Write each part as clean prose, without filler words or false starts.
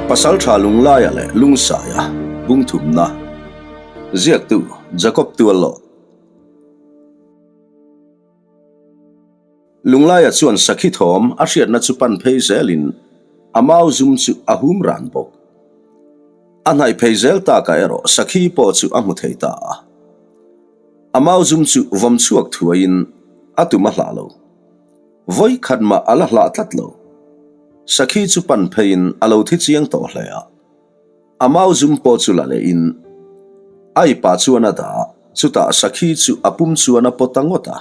Pasaltha Lunglaia leh Lungsaia bungthumna ziaktu Jacob Tuallo. Lunglaia chuan sakhi thawm a hriatna chu pan phei zelin a mau zum chu a hum ran bawk. A hnaih phei zel takah erawh sakhi pawh chu a hmu thei ta a. A mau zum chu vawm chhuak thuaiin a tum a hlah lo. Vawi khat mah a la hlah tlat lo. Sakhi chu pan pheiin a lo thi chiang tawh hle a. A mau zum pawh chu la lehin a ipa chuan a dah a, chutah sakhi chu a pum chuan a pawt ta ngawt a.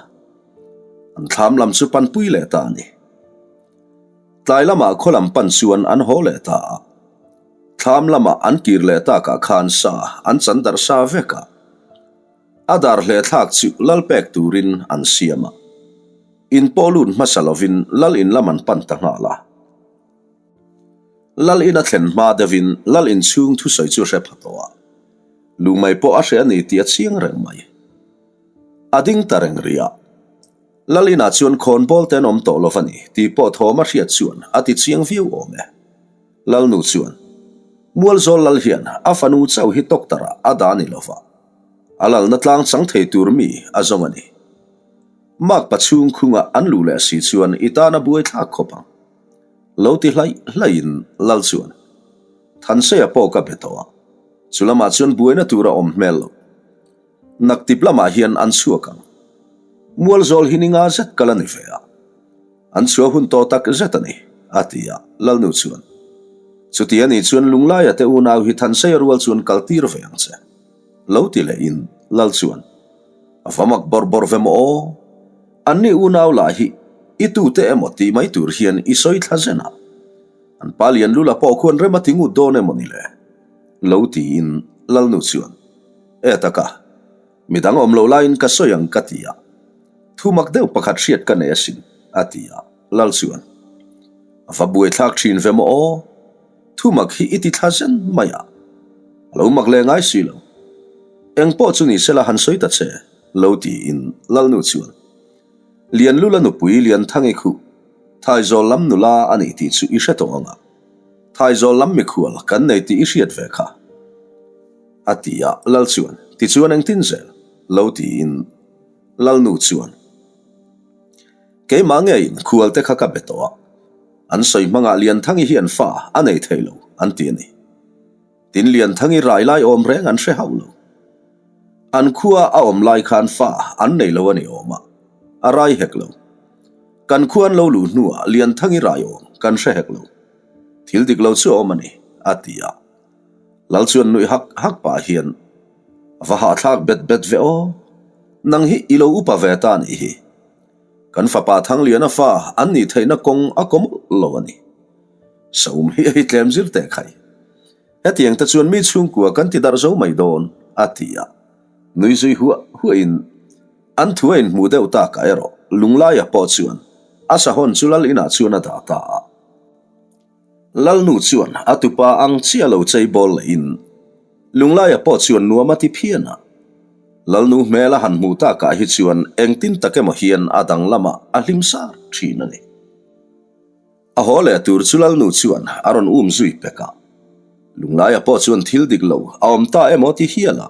An thlam lam chu panpui leh ta a ni. Tlai lamah khaw lam pan chuan an haw leh ta a. Thlam lamah an kir leh takah khan sa an chan darh sa vek a. A dar hle thlak chu lal pek turin an siam a. In pawh lut hmasa lovin lal in lam an pan ta nghal a. Lal in a thlen hma deuhin lal in chhung thusawi chu hre pha tawh a. Lungmai pawh a hre a ni tih a chiang reng mai. A ding ta reng rih a. Lal inah chuan khawnbawl te an awm tawh lo va ni tih pawh thawm a hriat chuan a ti chiang viau awm e. Lalnu chuan, Mualzawl lal hian a fanu chauh hi tawktarah a dah ni lova, a lalna tlang chang thei tur mi a zawng a ni. Makpa chhung khunga an luh leh si chuan i tan a buai thlak khawp ang. Lo ti hlaih hlaihin lal chuan, Thanseia pawh ka be tawh a, chu lamah chuan buaina tur a awm hmel lo. Naktip lamah hian an chhuak ang. Mualzawl hi ni nga zet kal a ni ve a. An chhuah hun tawh tak zet a ni, a ti a, Lalnu chuan. Chuti a nih chuan Lunglaia te unau hi Thanseia rual chuan kal tir ve ang che. Lo ti lehin Lal chuan, A va mak bawrh bawrh ve maw aw? Anni unau lah hi i tute emaw tih mai tur hian i sawi thla zen a. An pa lian lula pawh khuan rem a ti ngut dawn emaw ni le? Lo tiin Lalnu chuan, E taka, midang awm lo laiin ka sawi ang ka ti a. Thu mak deuh pakhat hriat ka nei asin, a ti a. Lal chuan, A va buaithlak thin ve maw aw? Thu mak hi i ti thla zen mai a. A lo mak leh ngai si lo. Eng pawh chu ni sela han sawi ta che, lo tiin Lalnu chuan, Lianlula nupui Lianthangi khuh, Thaizawl lam nula a nih tih chu i hre tawh ang a. Thaizawl lam mikhual kan nei tih i hriat ve kha. A ti a, Lal chuan, Tichuan engtin zel? lo tiin Lalnu chuan, Keimah ngeiin khual te kha ka be tawh a, an sawi hmangah Lianthangi hian fa a nei thei lo an ti a ni. Tin Lianthangi rai lai awm reng an hre hauh lo. An khua a awm lai khan fa an nei lo a ni awm a, a rai hek lo. Kan khua an lo luh hnuah Lianthangi rai awm kan hre hek lo. Thil dik lo chu a awm a ni, a ti a. Lal chuan nuih hak hak pah hian, A va hahthlak bet bet ve aw, nang hi i lo upa ve ta nih hi. Kan fapa Thangliana fa an nih theihna kawng a kawm lo a ni. Saum hi hei tlem zir teh khai. Hetiang te chuan mi chhungkua kan ti darh zo mai dawn, a ti a. Nui zui huah huahin an thu a inhmuh deuh takah erawh Lunglaia pawh chuan a sahawn chu lal inah chuan a dah ta a. Lalnu chuan a tupa ang chiah lo chei bawl lehin Lunglaia pawh chuan nuam a ti phian a. Lalnu hmel a han hmuh takah hi chuan engtin tak emaw hian a danglamah a hlim sar thin a ni. A haw leh tur chu Lalnu chuan a rawn um zui pek a. Lunglaia pawh chuan thil dik lo a awm ta emaw ti hial a.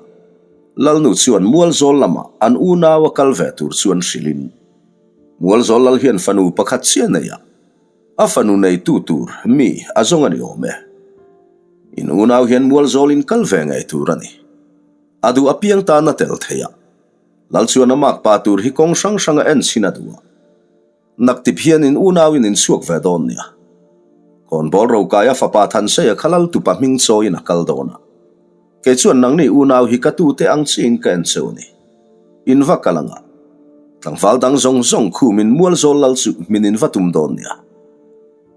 Lalnu chuan Mualzawl lamah an unau a kal ve tur chuan hrilhin, Mualzawl lal hian fanu pakhat chiah nei a. A fanu neitu tur mi a zawng a ni awm e. In unau hian mual zawlin kal ve ngei tur a ni. A duh apiang tan a tel thei a. Lal chuan a makpa tur hi kawng hrang hrang a en chhin a duh a. Naktip hian in unau in inchhuak ve dawn nia. Kawnbawl Rokaia fapa Thanseia kha lal tupa hming chawiin a kal dawn a. Kei chuan nangni unau hi ka tute ang chiin ka en cheu a ni. In va kal anga. Tlangval dang zawng zawng khumin Mualzawl lal chu min in va tum dawn nia.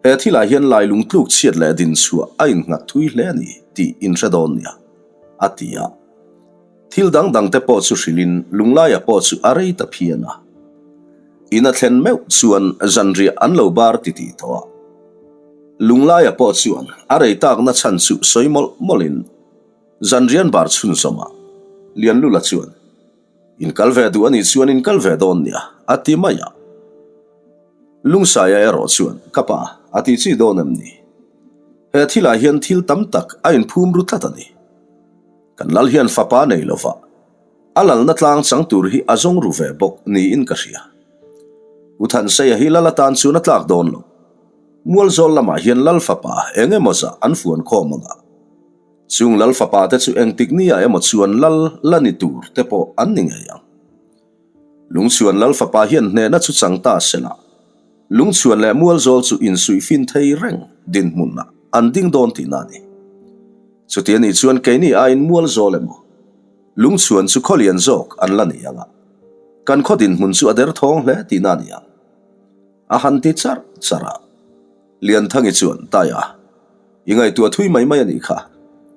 He thilah hian lai lungtluk chhiat leh din chhuah a innghat thui hle a ni tih in hre dawn nia, a ti a. Thil dang dang te pawh chu hrilhin Lunglaia pawh chu a rei ta phian a. In a thlen meuh chuan zanriah an lo bar titih tawh a. Lunglaia pawh chuan a rei takna chhan chu sawi mawlh mawlhin zanrian bar chhunzawm a, Lianlula chuan, In kal ve duh a nih chuan in kal ve dawn nia, a ti mai a. Lungsaia erawh chuan, Ka pa, a ti chi dawn em ni? He thilah hian thil tam tak a inphum ru tlat a ni. Kan lal hian fapa nei lova a lalna tlang chang tur hi a zawng ru ve bawk niin ka hria. U Thanseia hi lal atan chuan a tlak dawn lo. Mualzawl lamah hian lal fapa eng emaw zah an fuan khawm ang a. Chung lal fapa te chu engtik nia emaw chuan lal la ni tur te pawh an ni ngei ang. Lungchhuan lal fapa hian hnehna chu chang ta se la, Lungchhuan leh Mualzawl chu insuihfin thei reng dinhmunah an ding dawn tihna a ni. Chuti a nih chuan keini aiin Mualzawl emaw Lungchhuan chu khaw lian zawk an la ni ang a, kan khaw dinhmun chu a derthawng hle tihna a ni ang. A han ti charh charh a. Lianthangi chuan, Taia, i ngaihtuah thui mai mai a nih kha,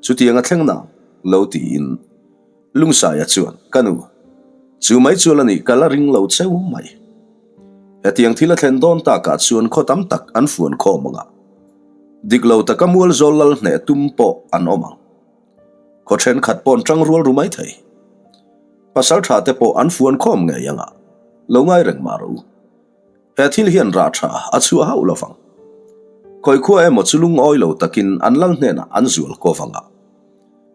chutiang a thleng nang, lo tiin. Lungsaia chuan, Ka nu, chu mai chuan a nih ka la ring lo cheu mai. Hetiang thil a thlen dawn takah chuan khaw tam tak an fuan khawm ang a, dik lo taka mual zawl lal hneh tum pawh an awm ang. Khaw thenkhat paw'n tang rual ru mai thei. Pasal tha te pawh an fuan khawm ngei ang a, lo ngai reng mah rawh u. He thil hian rah tha a chhuah hauh lo vang. Khawi khua emaw chu lungawi lo takin an lal hnenah an zual ko vang a.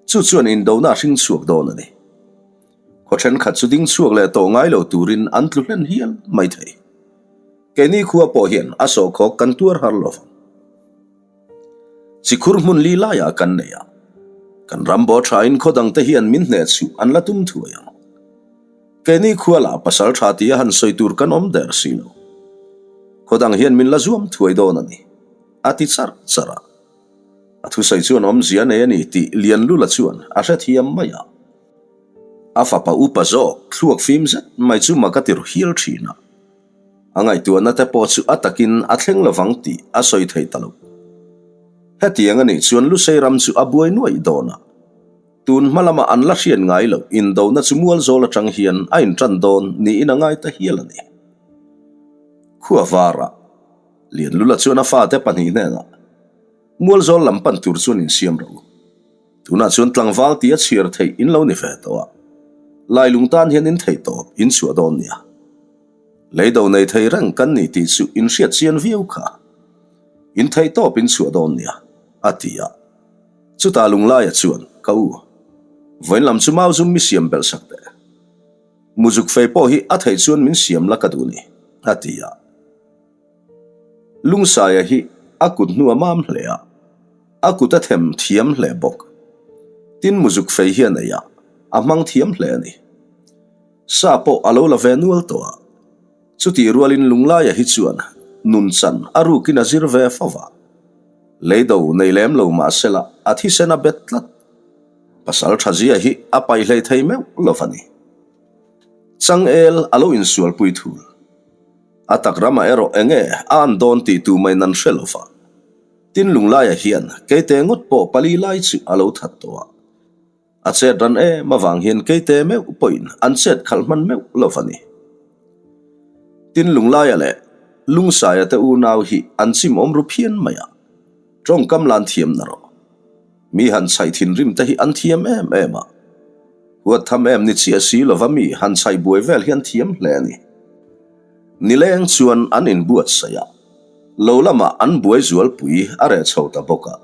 Chu chuan indona a hring chhuak dawn a ni. Khaw thenkhat chu ding chhuak leh tawh ngai lo turin an tlu hlen hial mai thei. Keini khua pawh hian a sawhkhawk kan tuar har lo vang. Chikhur hmun li laiah kan nei a, kan ram baw thain khaw dangte hian min hneh chhuh an la tum thuai ang. Keini khua lah pasal tha tia han sawi tur kan awm der si lo. Khaw dang hian min la zuam thuai dawn a ni, a ti charh charh a. A thusawi chuan awmzia nei a ni tih Lianlula chuan a hrethiam mai a. A fapa upa zawk thluak fim zet mai chu mak a ti ru hial thin a. A ngaihtuahna te pawh chu a takin a thleng lovang tih a sawi thei ta lo. Hetiang a nih chuan Lusei ram chu a buai nuaih dawn a. Tun hma lama an la hriat ngai loh indona chu Mualzawl atang hian a intan dawn niin a ngai ta hial a ni. Khua varah Lianlula chuan a fate pahnih hnenah Mualzawl lam pan tur chuan insiam rawh u. Tunah chuan tlangval tia chhiar theih in lo ni ve tawh a, Lailung tan hian in theih tawp in chhuah dawn nia. Leido nei thei reng kan ni tih chu in hriat chian viau kha. In theih tawp in chhuah dawn nia, a ti a. Chutah Lunglaia chuan, Ka u, vawiin lam chu mau zum mi siam belh sak teh. Muzuk fei pawh hi a theih chuan min siam la ka duh ni, a ti a. Lungsaia hi a kut hnu a mam hle a, a kut a them thiam hle bawk. Tin muzuk fei hi a nei a, a hmang thiam hle a ni. Sa pawh a lo la ve nual tawh a, chutih rualin Lunglaia hi chuan nun chan a rukin a zir ve fo va. Leido nei lem lo mahsela a thisen a bet tlat. Pasal tha zia hi a paih hlei thei meuh lo va ni. Changel a lo insualpui thul. A tak ramah erawh eng nge a an dawn tih tu mai nan hre lo va. Tin Lunglaia hian keite ngawt pawh pali lai chu a lo that tawh a. A chet ran em avang hian keite meuh pawhin an chet khalh hman meuh lo va ni. Tin Lunglaia leh Lungsaia te unau hi an chim awm ru phian mai a, tawngkam lan thiam na rawh. Mi han chhaih thinrim te hi an thiam em em a, huat tham em ni chiah si lova mi han chhaih buai vel hi an thiam hle a ni. Nileng chuan an inbuatsaih a, lo lamah an buai zualpui a reh chho ta bawk a.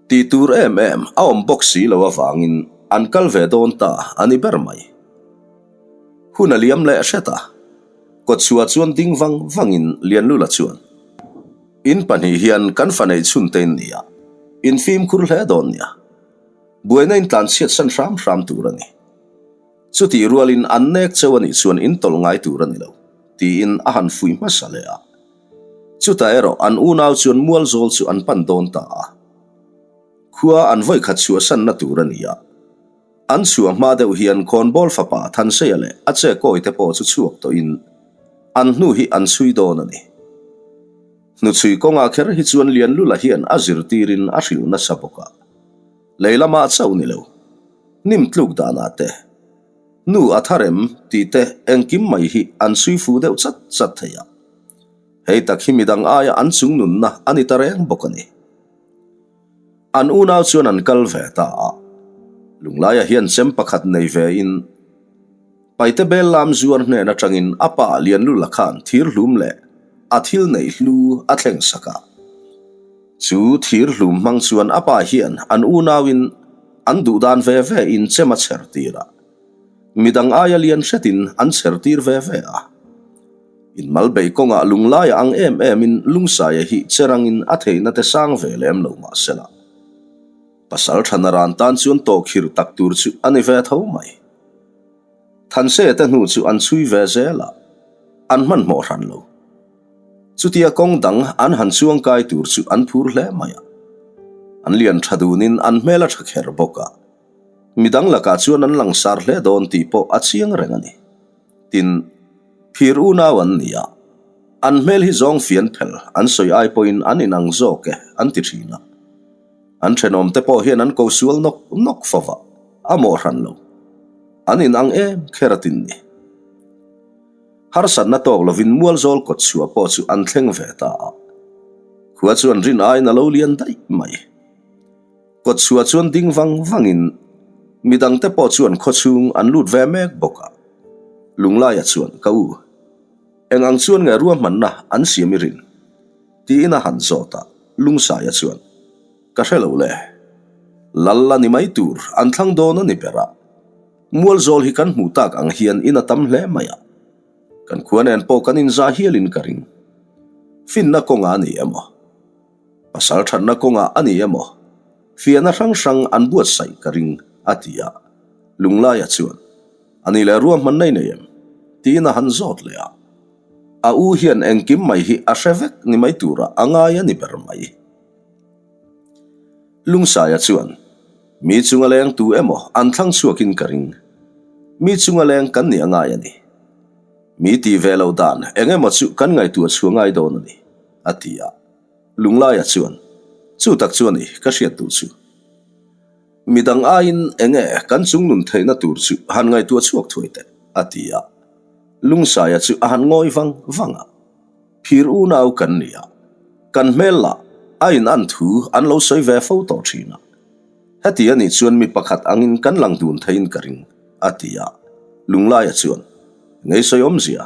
Tih tur em em a awm bawk si lo avangin an kal ve dawn ta a ni ber mai. Hun a liam leh hret a, kawtchhuah chuan ding vang vangin Lianlula chuan, In pahnih hian kan fa neih chhun te in ni a, in fimkhur hle dawn nia. Buaina in tlan chhiat san hram hram tur a ni. Chutih rualin an nek cheu a nih chuan in tawlh ngai tur a ni lo, tiin a han fuih hmasa leh a. Chutah erawh an unau chuan mual zawl chu an pan dawn ta a. Khua an vawikhat chhuahsanna tur a ni a. An chhuah hma deuh hian Khawnbawl fapa Thanseia leh a che kawi te pawh chu chhuak tawhin an hnu hi an chhui dawn a ni. Hnuchhui kawngah kher hi chuan Lianlula hian a zirtirin a hrilh nasa bawk a, lei lamah chauh ni lo, hnim tluk danah te, hnu a tharem tih te engkim mai hi an chhui fuh deuh chat chat thei a. Hei tak hi midang aia an chungnunna a ni ta reng bawk a ni. An unau chuan an kal ve ta a, Lunglaia hian chem pakhat nei ve in Paite bel lam zuar hnen atangin a pa Lianlula khan thir hlum leh a thil neih hlu a thleng sak a. Chu thir hlum hmang chuan a pa hian an unauin an duh dan ve ve in chem a chher tir a, midang aia lian hretin an chher tir ve ve a. Inmal bei kawngah lunglaia ang em emin Lungsaia hi che rangin a theihna te sang ve lem lo mah sela, pasal tha naran tan chuan tawhkhirh tak tur chu a ni ve tho mai. Thanse te hnu chu an chhui ve zel a, an hmanhmawh hran lo. Chutia kawng dang an han chuang kai tur chu an phur hle mai a. An lian tha dunin an hmel a tha kher bawk a. Midang lakah chuan an langsar hle dawn tih pawh a chiang reng a ni. Tin, phir unau an ni a, an hmel hi zawng fian phel an sawi ai pawhin an inang zawk e an ti thin a. An thenawmte pawh hian an ko sual nawk nawk fo va, a mawh hran lo. An inang em kher a tin ni. Harsatna tawk lovin Mualzawl kawt chhuah pawh chu an thleng ve ta a. Khua chuan rin aiin a lo lian daih mai. Kawt chhuah chuan ding vang vangin midangte pawh chuan khawchhung an lut ve mek bawk a. Lunglaia chuan, Ka u, eng ang chuan nge ruahmanna an siam i rin? Tiin a han zawt a. Lungsaia chuan, Ka hre lo le. Lal a ni mai tur an thlang dawn a ni ber a. Mualzawl hi kan hmuh tak ang hian in a tam hle mai a, kan khua nen pawh kan inzah hialin ka ring. Finna kawngah a ni emaw, pasal thatna kawngah a ni emaw, fiahna hrang hrang an buatsaih ka ring, a ti a. Lunglaia chuan, A ni leh ruahmanna i nei em? tiin a han zawt leh a. A u hian engkim mai hi a hre vek ni mai turah a ngai a ni ber mai. Lungsaia chuan, Mi chunga leng tu emaw an thlang chhuakin ka ring. Mi chunga leng kan nih a ngai a ni. Mi tih ve loh dan eng emaw chu kan ngaihtuah chhuah ngai dawn a ni, a ti a. Lunglaia chuan, Chu tak chu a ni, ka hriat duh chu. Midang aiin eng nge kan chung nun theihna tur chu han ngaihtuah chhuak thuai teh, a ti a. Lungsaia chu a han ngawi vang vang a. Phir unau kan ni a, kan hmel lah a in an thu an lo sawi ve fo tawh thin a. Heti a nih chuan mi pakhat angin kan lang dun theiin ka ring, a ti a. Lunglaia chuan, Ngei sawi awmzia,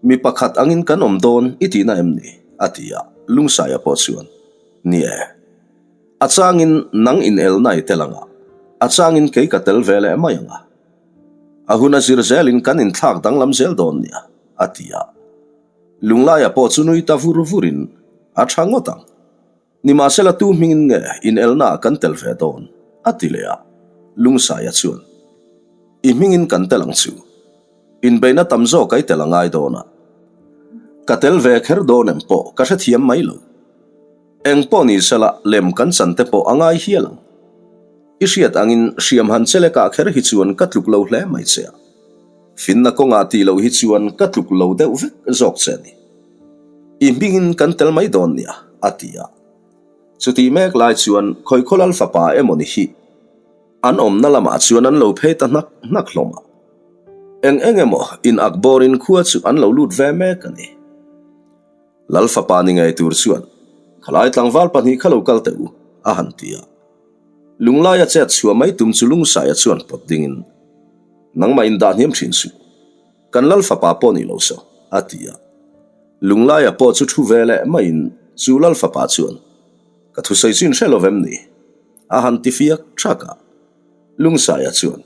mi pakhat angin kan awm dawn i tihna em ni? a ti a. Lungsaia pawh chuan, Ni e, a changin nang inelna i tel ang a, a changin kei ka tel ve leh mai ang a. A hun a zir zelin kan inthlak danglam zel dawn nia, a ti a. Lunglaia pawh chu nui ta vur vurin a tha ngawt ang. Nimahsela tu hmingin nge inelnaah kan tel ve dawn? a ti leh a. Lungsaia chuan, I hmingin kan tel ang chu. Inbeihna tam zawk ai tel a ngai dawn a. Ka tel ve kher dawn em pawh ka hrethiam mai lo. Eng pawh ni sela lem kan chan te pawh a ngai hial ang. I hriat angin hriam han che lekah kher hi chuan ka tluk lo hle mai che a. Finna kawngah tih loh hi chuan ka tluk lo deuh vek zawk che a ni. I hmingin kan tel mai dawn nia, a ti a. Chutih mek lai chuan Khawikhaw Lal fapa emaw ni hi an awmna lamah chuan an lo phei ta hnak hnak hlawm a. Eng eng emaw in ak bawrin khua chu an lo lut ve mek a ni. Lal fapa ni ngei tur chuan khalai tlangval pahnih kha lo kal teh u, a han ti a. Lunglaia chet chhuah mai tum chu Lungsaia chuan pawt dingin, Nangmah indah hniam thin suh, kan Lal fapa pawh ni lo saw, a ti a. Lunglaia pawh chu thu ve leh maiin chu Lal fapa chuan, Ka thusawi chu inhre lo vem ni? a han ti fiak thak a. Lungsaia chuan,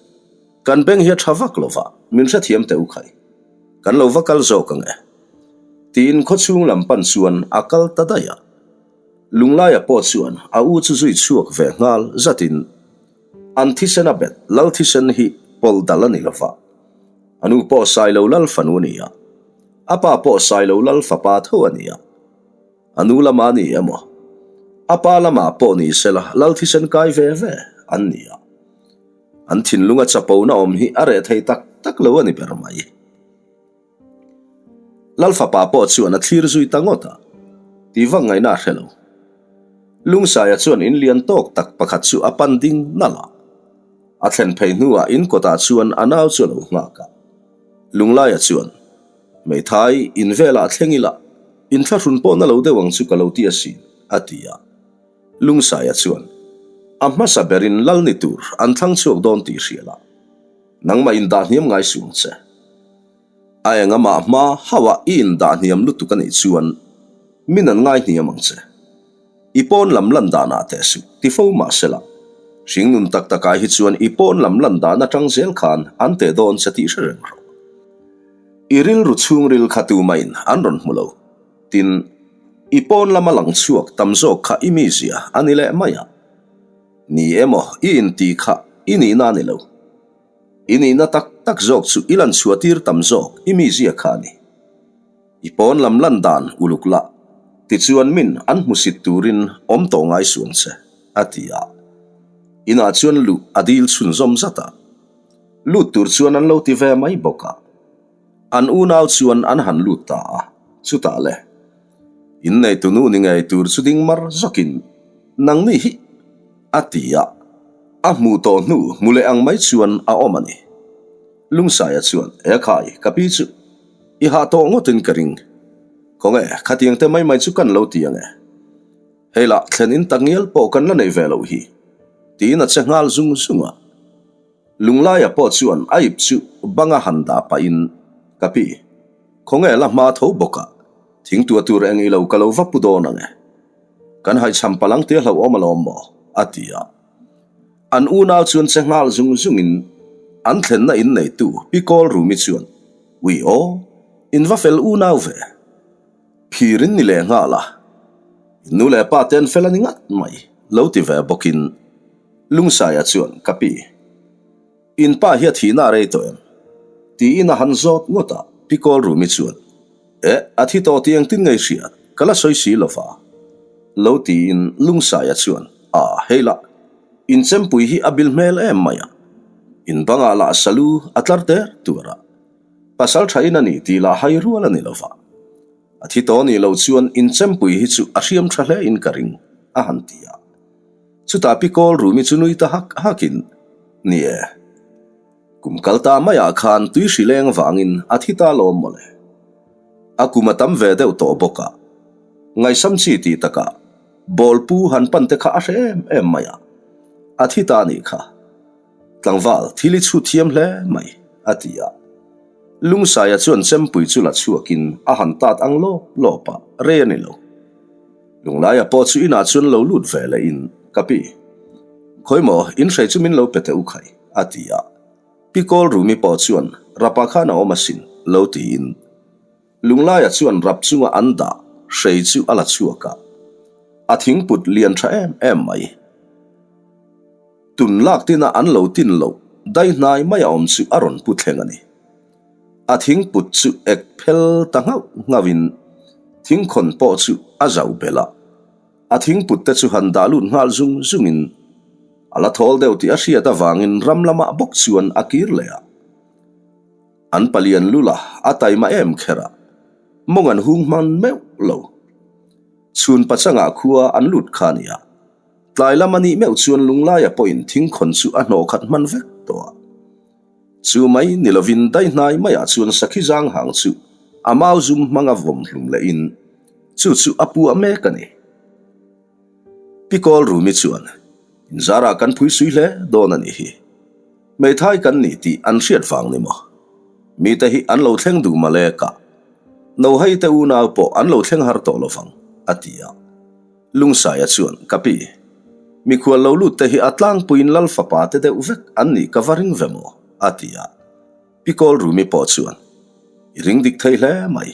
Kan beng hi a tha vak lo va, min hrethiam teh u khai. Kan lo va kal zawk ang e. Tiin khawchhung lam pan chuan a kal ta daih a. Lunglaia pawh chuan a u chu zui chhuak ve nghal zatin an thisen a bet lal thisen hi pawlh dal a ni lova, a nu pawh Sailo lal fanu a ni a, a pa pawh Sailo lal fapa tho a ni a, a nu lama a ni emaw, a pa lamah pawh ni sela lal thisen kai ve ve an ni a, an thinlunga chapona awm hi a reh thei tak tak lo a ni ber mai. Lal fapa pawh chuan a thlir zui ta ngawt a, tih vak ngaihna a hre lo. Lungsaia chuan in lian tawk tak pakhat chu a pan ding nalh a. A thlen phei hnuah in kawtah chuan a nau chu a lo nghak a. Lunglaia chuan, Hmeithai, in velah thleng ila, inthlahrun pawh na lo deuh ang chu ka lo ti asin, a ti a. Lungsaia chuan, A hmasa berin lal ni tur an thlang chhuak dawn tih hria la, nangmah indah hniam ngai suh ang che. A engamah hma hauh ah i indah hniam lutuk a nih chuan min an ngai hniam ang che. I pawn lam lan danah teh suh, ti fo mah sela. Hringnun tak takah hi chuan i pawn lam lan dan atang zel khan an teh dawn che tih hre reng rawh. I rilru chhungril kha tumahin an rawn hmu lo. Tin, i pawn lama lang chhuak tam zawk kha i mizia a ni leh mai a. Ni emaw i inti kha i nihna a ni lo. I nihna tak tak zawk chu i lan chhuah tir tam zawk i mizia kha a ni. I pawn lam lan dan uluk la, tichuan min an hmusit turin awm tawh ngai suang che, a ti a. Inah chuan luh a dil chhunzawm zat a. Lut tur chuan an lo ti ve mai bawk a. An unau chuan an han lut ta a, chutah le, Inneitu nu ni ngei tur chu ding mar zawkin, Nangni hi! a ti a. A hmuh tawh hnu hmu leh ang mai chuan a awm a ni. Lungsaia chuan, E khai, ka pi chu i hah tawh ngawtin ka ring. Khawnge, khatiang te mai mai chu kan lo ti ang e. Hei lah thlen in tak ngial pawh kan la nei ve loh hi, tiin a che nghal zung zung a. Lunglaia pawh chuan a ip chu banga han dah pahin, Ka pi, khawnge la hma tho bawk a, thingtua tur eng ilo ka lo va pu dawn ang e. Kan haihchham palang tia hlauhawm alawm maw? a ti a. An unau chuan che nghal zung zungin an thlenna in neitu Pi Kawl Rumi chuan, Ui aw, in va fel unau ve. Phir in ni leh nghal a, in nu leh pa te an fel a ni ngat mai, lo ti ve bawkin Lungsaia chuan, Ka pi, in pa hi a thihna a rei tawh em? Tiin a han zawt ngawt a, Pi Kawl Rumi chuan, Eh, a thi tawh tih engtin ngei hriat, ka la sawi si lo va. Lo tiin Lungsaia chuan, A, hei lah, inchempui hi a bil hmel em mai a. In bangah lah salu a tlar der tuar a. Pasal tha in a ni tih lah hai rual a ni lo va. A thi tawh nih loh chuan inchempui hi chu a hriam tha hle in ka ring, a han ti a. Chutah Pi Kawl Rumi chu nui ta hak hakin, Ni e. Kum kal ta maiah khan tui hri leng vangin a thi ta lawm mawle. A kum a tam ve deuh tawh bawk a. Ngaihsam chi tih takah ball pu han pan te kha a hre em em mai a. A thi ta nih kha. Tlangval thil i chhut thiam hle mai, a ti a. Lungsaia chuan chempui chu la chhuakin a han tat ang lawp lawp a, rei a ni lo. Lunglaia pawh chu inah chuan lo lut ve leh in, Ka pi, khawi maw in hrei chu min lo pe teh u khai, a ti a. Pi Kawl Rumi pawh chuan, Rapa khan a awm asin, lo tiin. Lunglaia chuan rap chunga an dah hrei chu a la chhuak a, a thingput lian tha em em mai. Tun lak tina an lo tin loh daihnai mai a awm chu a rawn pu thleng a ni. A thingput chu ek phel ta nghauh nghauhin thingkhawn pawh chu a zau belh a. A thingput te chu han dah lut nghal zung zungin a la thawl deuh tih a hriat avangin ram lamah bawk chuan a kir leh a. An palian lul a, a taima em kher a, mawng an hung hman meuh lo. Chhun pachangah khua an lut kha a ni a. Tlai lam a nih meuh chuan Lunglaia pawhin thingkhawn chu a hnawh khat hman vek tawh a. Chu mai ni lovin daihnai maiah chuan sakhi zang hang chu a mau zum hmanga vawm hlum lehin chu chu a puah mek a ni. Pi Kawl Rumi chuan, Inzarah kan phui sui hle dawn a nih hi. Hmeithai kan ni tih an hriat vang ni maw? Mite hi an lo thleng duh male ka. Nohei te unau pawh an lo thleng har tawh lovang, a ti a. Lungsaia chuan, Ka pi, mikhual lo lut te hi a tlangpuiin Lal fapa te deuh vek an nih ka va ring ve maw? a ti a. Pi Kawl Rumi pawh chuan, I ring dik thei hle mai.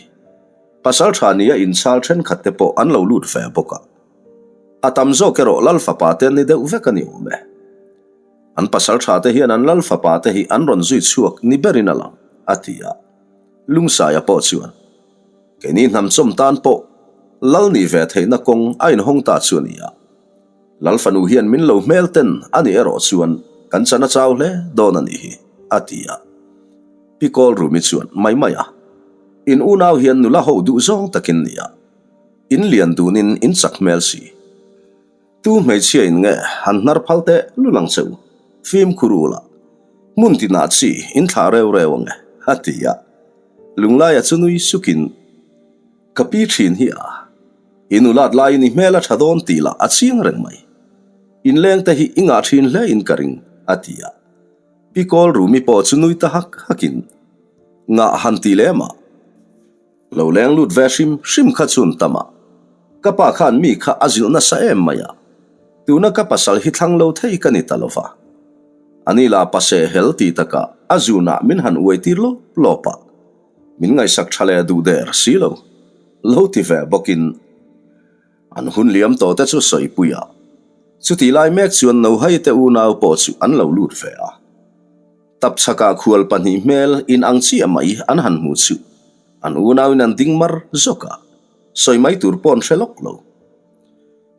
Pasal tha nia inchhal thenkhat te pawh an lo lut ve bawk a. A tam zawk erawh Lal fapa te an ni deuh vek a ni awm e. An pasal tha te hian an Lal fapa te hi an rawn zui chhuak ni berin a lang, a ti a. Lungsaia pawh chuan, Keini hnam chawm tan pawh Lal nih ve theihna kawng a inhawng ta chu a ni a. Lal fanu hian min lo hmel ten a nih erawh chuan kan chan a chau hle dawn a nih hi, a ti a. Pi Kawl Rumi chuan mai mai a, In unau hian nula ho duh zawng takin ni a, in lian dunin in chak hmel si. Tu hmeichhia in nge han hnar phal teh lul ang che u, fimkhur u la, hmun tinah chi in thlah reu reu ang e, a ti a. Lunglaia chu nui sukin, Ka pi thin hi a, i nulat laiin i hmel a tha dawn tih lah a chiang reng mai. Inleng te hi i ngah thin hle in ka ring, a ti a. Pi Kawl Rumi pawh chu nui ta hak hakin, Ngah han ti lem a. Lo leng lut ve hrim hrim kha chun tam a. Ka pa khan mi kha a zilh nasa em mai a, tuna ka pasal hi thlang lo thei ka ni ta lo va. Ani la pase hel ti takah a zunah min han uai tir lawp lawp a, min ngaihsak tha leh duh der si lo, lo ti ve bawkin an hun liam tawh te chu sawi pui a. Chutih lai mek chuan Nohai te unau pawh chu an lo lut ve a. Tapchhakah khual pahnih hmel in ang chiah mai an han hmu chu an unauin an ding mar zawk a, sawi mai tur pawh an hre lawk lo.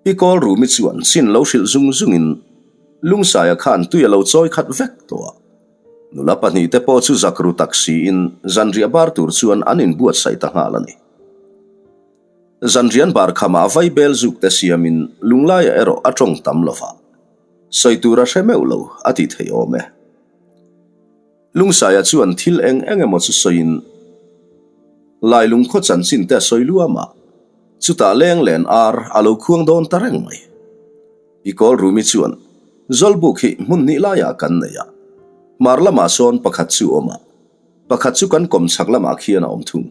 Pi Kawl Rumi chuan chin lo hrilh zung zungin Lungsaia khan tui a lo chawi khat vek tawh a. Nula pahnihte pawh chu zak ru tak siin zanriah bar tur chuan an inbuatsaih ta nghal a ni. Zanrian bar khamah vaibel zukte siamin Lunglaia erawh a tawng tam lo va. Sawi tur a hre meuh lo a ti thei awm e. Lungsaia chuan thil eng eng emaw chu sawiin Lailung khaw chanchin te a sawi luam a, chutah leng len ar a lo khuang dawn ta reng mai. I kawl Rumi chuan, Zawlbuk hi hmun hnih laiah kan nei a, hmar lamah sawn pakhat chu awm a, pakhat chu kan kawm chhak lamah khian a awm thung.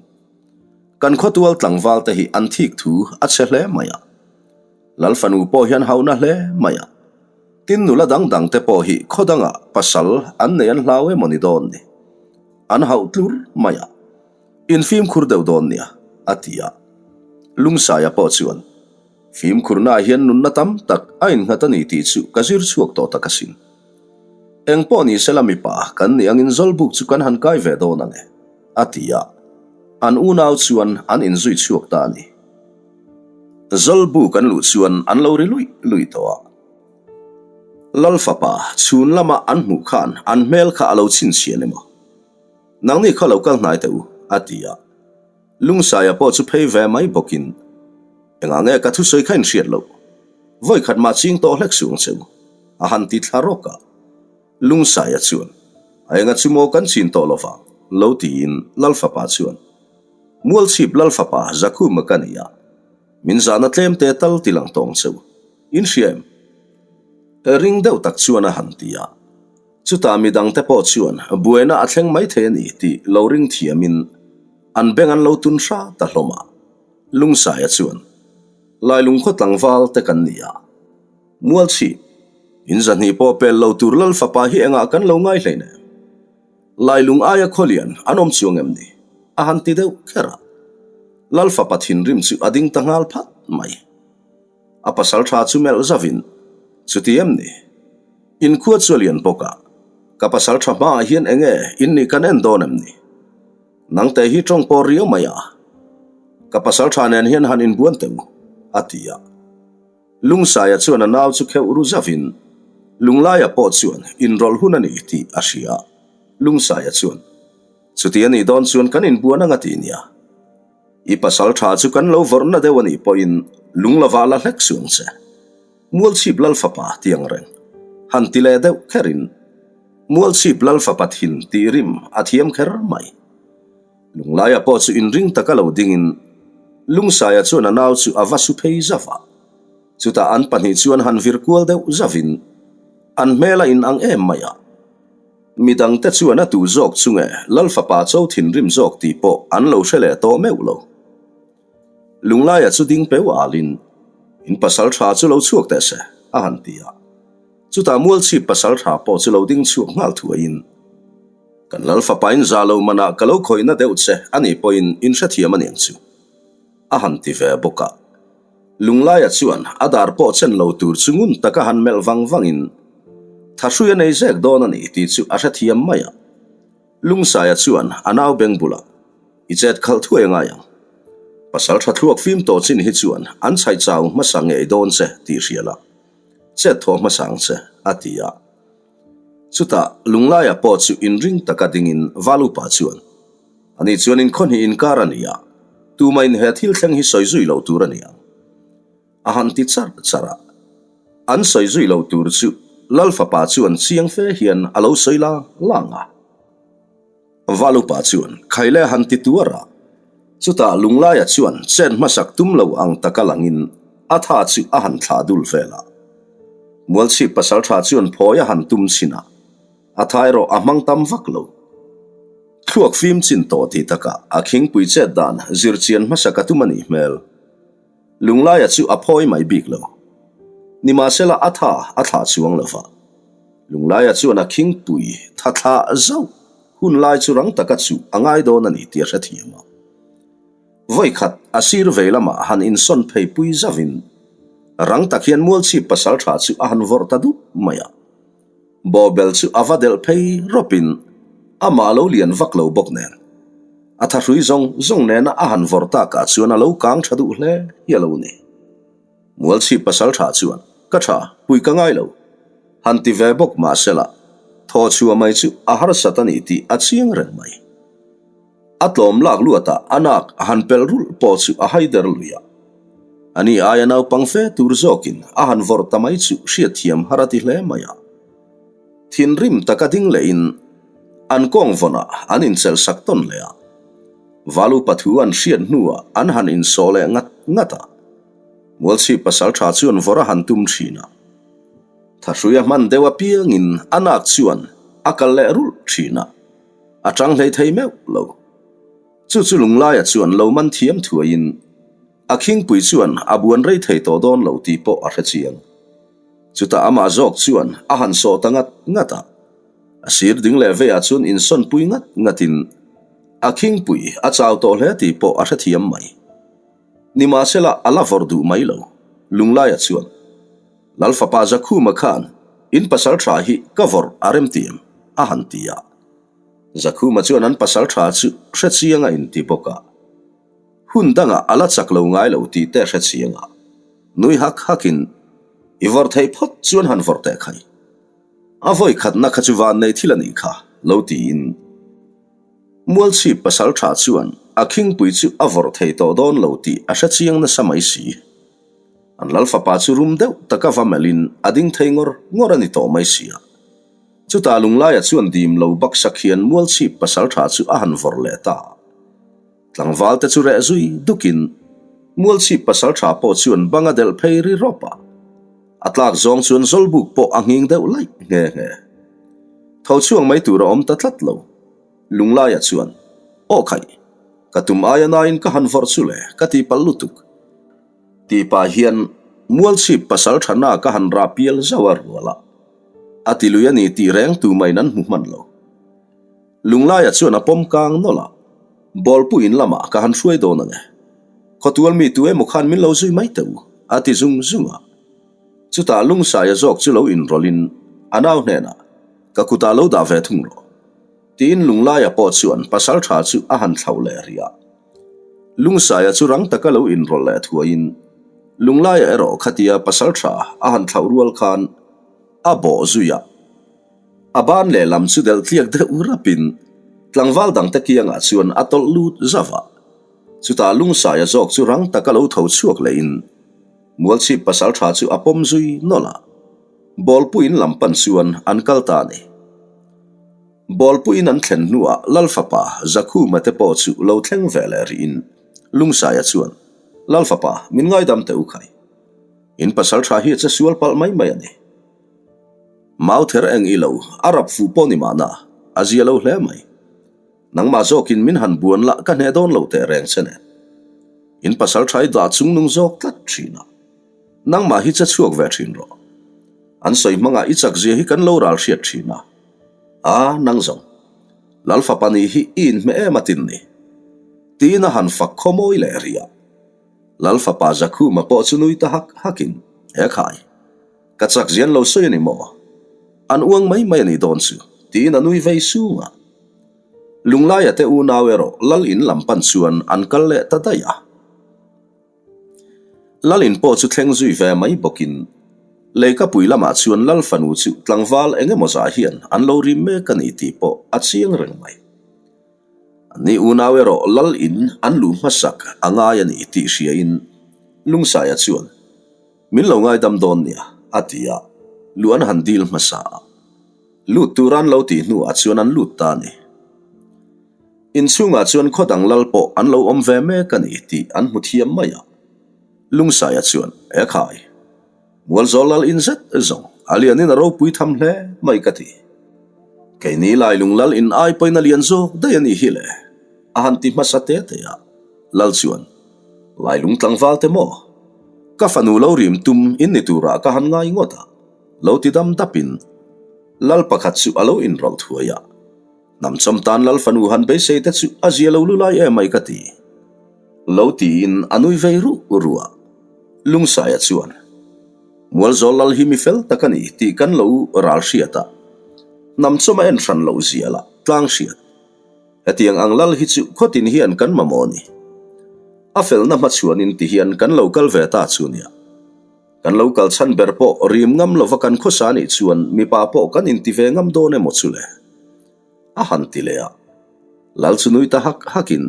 Kan khawtual tlangval te hi an thik thu a chhe hle mai a. Lal fanu pawh hian hauhna hle mai a, tin nula dang dang te pawh hi khaw dangah pasal an nei an hlau emaw ni dawn ni? An hauh tlur mai a, in fimkhur deuh dawn nia, a ti a. Lungsaia pawh chuan, Fimkhurnaah hian nunna tam tak a innghat a ni tih chu ka zir chhuak tawh tak asin. Eng pawh ni sela mipa kan nih angin Zawlbuk chu kan han kai ve dawn ang e, a ti a. An unau chuan an inzui chhuak ta a ni. Zawlbu kan luh chuan an lo ri luih luih tawh a. Lal fapa chhun lama an hmuh khan an hmel kha a lo chhinchhian emaw? Nangni kha lo kal hnai teh u, a ti a. Lungsaia pawh chu phei ve mai bawkin, Engah nge ka thusawi kha in hriat loh? Vawi khat mah ching tawh hlek suh ang che u, a han ti thla rawk a. Lungsaia chuan, A enga chu maw kan chin tawh lovang, lo tiin Lal fapa chuan, Mualchhip Lal fapa Zakhuma ka ni a, min zahna tlem te tal ti lang tawng che u, in hria em? Ring deuh tak chuan a han ti a. Chutah midangte pawh chuan buaina a thleng mai thei a ni tih lo ring thiamin an beng an lo tun hra ta hlawm a. Lungsaia chuan, Lailungkhaw tlangval te kan ni a, Mualchhip, in zahnih pawh pel lo tur Lal fapa hi engah kan lo ngai hlein em? Lailung aia khawlian an awm chuang em ni? A han ti deuh kher a. Lal fapa thinrim chu a ding ta nghal phat mai. A pasal tha chu melh zavin, Chuti em ni? In khua chu a lian bawk a, ka pasal tha hmaah hian eng nge in nih kan en dawn em ni? Nangte hi tawng pawh riau mai a, ka pasal tha nen hian han inbuan teh u, a ti a. Lungsaia chuan a nau chu kheuh ru zavin, Lunglaia pawh chuan inrawlh hun a ni tih a hria. Lungsaia chuan, Chuti a nih dawn chuan kan inbuan ang a ti nia. I pasal tha chu kan lo vawrhna deuh a nih pawhin lung lovah la hlek suh ang che. Mualchhip Lal fapa ti ang reng. Han ti leh deuh kherin, Mualchhip Lal fapa thin tih rim a thiam kher mai. Lunglaia pawh chu inring taka lo dingin Lungsaia chuan a nau chu a va su phei zauh a. Chutah an pahnih chuan han vir kual deuh zauhin an hmel a inang em mai a. Midangte chuan a tu zawk chu nge Lal fapa cho thinrim zawk tih pawh an lo hre leh tawh meuh lo. Lunglaia chu ding peu alin, In pasal tha chu lo chhuak teh se, a han ti a. Chutah Mualchhip pasal tha pawh chu lo ding chhuak nghal thuaiin, Kan Lal fapain za lo manah ka lo khawihna deuh che a nih pawhin in hrethiam a niang chu, a han ti ve bawk a. Lunglaia chuan a dar pawh chen lo tur chu ngun taka han melh vang vangin, Thahrui a nei zek dawn a ni tih chu a hrethiam mai a. Lungsaia chuan a nau beng bulah, I chet khalh thuai a ngai ang. Pasal tha thluak fim tawh chin hi chuan an chhaih chau hmasa ngei dawn che tih hria la, chet thawh hmasa ang che, a ti a. Chutah Lunglaia pawh chu inring taka dingin Valupa chuan, Ani chuan inkhawhnih inkar a ni a, tumahin he thil thleng hi sawi zui loh tur a ni ang. A han ti char char a. An sawi zui loh tur chu Lal fapa chuan chiang fe hian a lo sawi lang lang a. Valupa chuan Khaile han ti tuar a, chutah Lunglaia chuan chet hmasak tum lo ang taka langin a tha chu a han thlah dul vel a. Mualchhip pasaltha chuan phawi a han tum chhin a, a tha erawh a hmang tam vak lo. Thluak fim chin tawh tih takah a khingpui chet dan zir chian hmasak a tum a nih hmel. Lunglaia chu a phawi mai bik lo. Nimahsela a tha a thlah chuang lo va. Lunglaia chuan a khingpui tha thlah zauh hun lai chu rang taka chuh a ngai dawn a ni tih a hrethiam a. Vawi khat a sir vei lamah han insawn phei pui zauhin rang tak hian Mualchhip pasal tha chu a han vawrh ta dup mai a. Bawbel chu a va delh phei rawpin amah lo lian vak lo bawk nen a thahrui zawng zawng nena a han vawrh takah chuan a lo kang tha duh hle hi a lo ni. Mualchhip pasal tha chuan, Ka tha, pui ka ngai lo. Han ti ve bawk mahsela, thaw chhuah mai chu a harsat a ni tih a chiang reng mai. A tlawm lak luatah a nak a han pelh rulh pawh chu a haider lui a. Ani aia naupang fe tur zawkin a han vawrh ta mai chu hriatthiam har a ti hle mai a. Thinrim taka ding lehin an kawng vawnah an inchelh sak tawn leh a. Valu pathu an hriat hnuah an han insawh leh ngat ngat a. Mualchhip pasaltha chuan vawrh a han tum thin a. Thahrui a hman deuh apiangin a nak chuan a kal leh rulh thin a. A tang hlei thei meuh lo. Chu chu Lunglaia chuan lo man thiam thuaiin a khingpui chuan a buan rei thei tawh dawn lo tih pawh a hre chiang. Chutah amah zawk chuan a han sawh ta ngat ngat a. A sir ding leh veiah chuan insawnpui ngat ngatin a khingpui a chau tawh hle tih pawh a hrethiam mai. Nimahsela a la vawrh duh mai lo. Lunglaia chuan. Lal fapa Zakhuma khan in pasal tha hi ka vawrh a rem ti em? a han ti a. Zakhuma chuan an pasal tha chu hre chiang a inti bawk a. Hun dangah a la chak lo ngai lo tih te hre chiang a. Nui hak hakin, I vawrh theih phawt chuan han vawrh teh khai. A vawi khatna kha chu van nei thil a nih kha, lo tiin. Mualchhip pasal tha chuan a khingpui chu a vawrh thei tawh dawn lo tih a hre chiang nasa mai si. An lal fapa chu rum deuh taka va melhin a ding thei ngawr ngawr a ni tawh mai sia. Chutah Lunglaia chuan dim lo baksak hian Mualchhip pasaltha chu a han vawrh leh ta. Tlangval te chu reh zui dukin Mualchhip pasaltha pawh chuan bang a delh phei ri rawp a. A tlak zawng chuan Zawlbuk pawh a nghing deuh laih nghe nghe. Tho chhuak mai tur a awm ta tlat lo. Lunglaia chuan, Aw khaih, ka tum aia nain ka han vawrh chu le, ka ti palh lutuk. Tih pah hian Mualchhip pasal thana ka han rah pial zauh a rual a, a ti lui a ni tih reng tu maiin an hmu hman lo. Lunglaia chuan a pawm kang nawlh a, Bawlpu in lamah ka han hruai dawn ang e. Khawtual mi tu emaw khan min lo zui mai teh u, a ti zung zung a. Chutah Lungsaia zawk chu lo inrawlhin a nau hnenah, Ka kutah lo dah ve thung rawh. Tiin Lunglaia pawh chuan pasal tha chu a han thlauh leh rih a. Lungsaia chu rang taka lo inrawlh leh thuaiin Lunglaia erawh khatia pasal tha a han thlauh rual khan a bawh zui a. A ban lehlam chu delh tliak deuh rapin tlangval dangte kiangah chuan a tawlh lut zauh a. Chutah Lungsaia zawk chu rang taka lo tho chhuak lehin Mualchhip pasal tha chu a pawm zui nawlh a. Bawlpuiin lam pan chuan an kal ta a ni. Bawlpuiin an thlen hnuah Lal fapa Zakhuma te pawh chu lo thleng ve leh rihin Lungsaia chuan, Lal fapa, min ngaidam teh u khai. In pasal tha hi a che sual palh mai mai a ni. Mau ther eng i lo, a rap fuh pawh ni mahna, a zia lo hle mai. Nangmah zawkin min han buan lah ka hneh dawn lo teh reng che nen. In pasal tha i dah chungnung zawk tlat thin a. Nangmah hi che chhuak ve thin rawh. An sawi hmangah i chak zia hi kan lo ral hriat thin a. A, nang zawng. Lal fapa nih hi i inhmeh em a tin ni. Tiin a han fak khawmawi leh rih a. Lal fapa Zakhuma pawh chu nui ta hak hakin, He khai, ka chak zia an lo sawi a ni maw? An uang mai mai a nih dawn chu, tiin a nui vei sung a. Lunglaia te unau erawh Lal in lam pan chuan an kal leh ta daih a. Lalin pawh chu thleng zui ve mai bawkin Leikapui lamah chuan Lal fanu chu tlangval eng emaw zah hian an lo rim mek a ni tih pawh a chiang reng mai. Anni unau erawh Lal in an luh hmasak a ngai a ni tih hriain Lungsaia chuan min lo ngaidam dawn nia a ti a, luh an han dil hmasa a. Lut tur an lo tih hnuah chuan an lut ta a ni. Inchhungah chuan khaw dang lal pawh an lo awm ve mek a ni tih an hmu thiam mai a. Lungsaia chuan, E khai, Mualzawl lal in zet zawng a lianin a ropui tham hle mai ka ti. Keini Lailung lal in ai pawhin a lian zawk daih a nih hi le, a han ti hmasa te te a. Lal chuan, Lailung tlangval te maw? Ka fanu lo rim tum in ni turah ka han ngai ngawt a, lo ti dam dapin Lal pakhat chu a lo inrawlh thuai a. Hnamchawm tan Lal fanu han beisei te chu a zia lo lulai em mai ka ti. Lo tiin a nui vei ruh ruh a. Lungsaia chuan, Mualzawl Lal hi mi fel tak a ni tih kan lo ral hriat a, hnamchawm a en hran loh zia lah tlang hriat. Hetiang ang lal hi chu khawtin hian kan mamawh a ni. A felna hmachhuanin ti hian kan lo kal ve ta chu nia. Kan lo kal chhan ber pawh rim ngam lova kan khawsa nih chuan mipa pawh kan inti ve ngam dawn emaw chu le? A han ti leh a. Lal chu nui ta hak hakin,